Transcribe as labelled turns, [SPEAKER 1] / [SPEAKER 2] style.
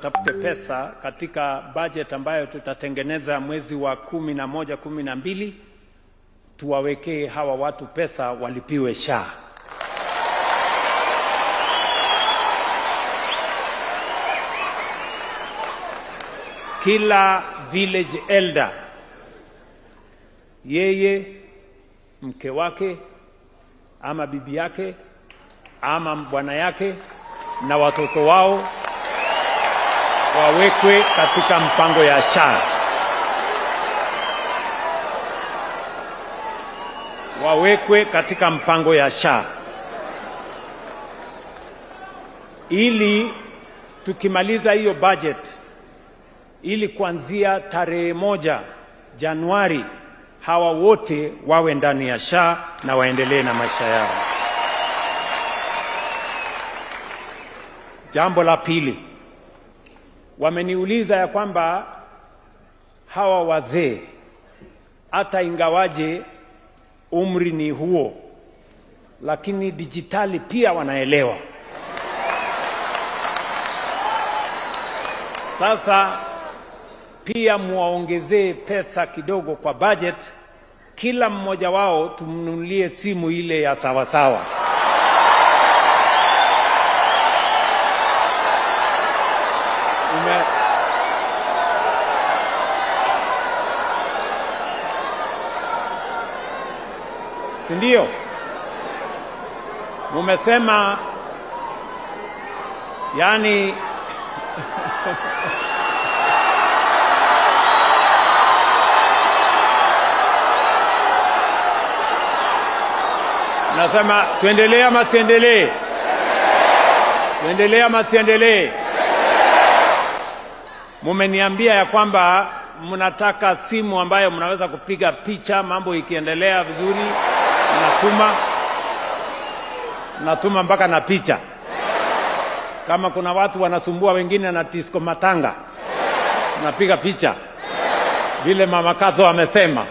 [SPEAKER 1] tutafute pesa katika budget ambayo tutatengeneza mwezi wa 11, 12, tuwawekee hawa watu pesa walipiwe SHA. Kila village elder, yeye, mke wake, ama bibi yake, ama bwana yake, na watoto wao wawekwe katika mpango ya SHA. Wawekwe katika mpango ya SHA. Ili tukimaliza hiyo budget, ili kuanzia tarehe 1 Januari hawa wote wawe ndani ya SHA na waendelee na maisha yao. Jambo la pili, wameniuliza ya kwamba hawa wazee hata ingawaje umri ni huo, lakini dijitali pia wanaelewa. Sasa pia muwaongezee pesa kidogo kwa budget, kila mmoja wao tumnunulie simu ile ya sawasawa. Si ndio? Mumesema yani nasema tuendelee ama tuendelee? Tuendelee ama tuendelee? Mumeniambia ya kwamba mnataka simu ambayo mnaweza kupiga picha mambo ikiendelea vizuri, natuma mpaka na picha. Kama kuna watu wanasumbua wengine na disco matanga, napiga picha vile Mama Kazo amesema.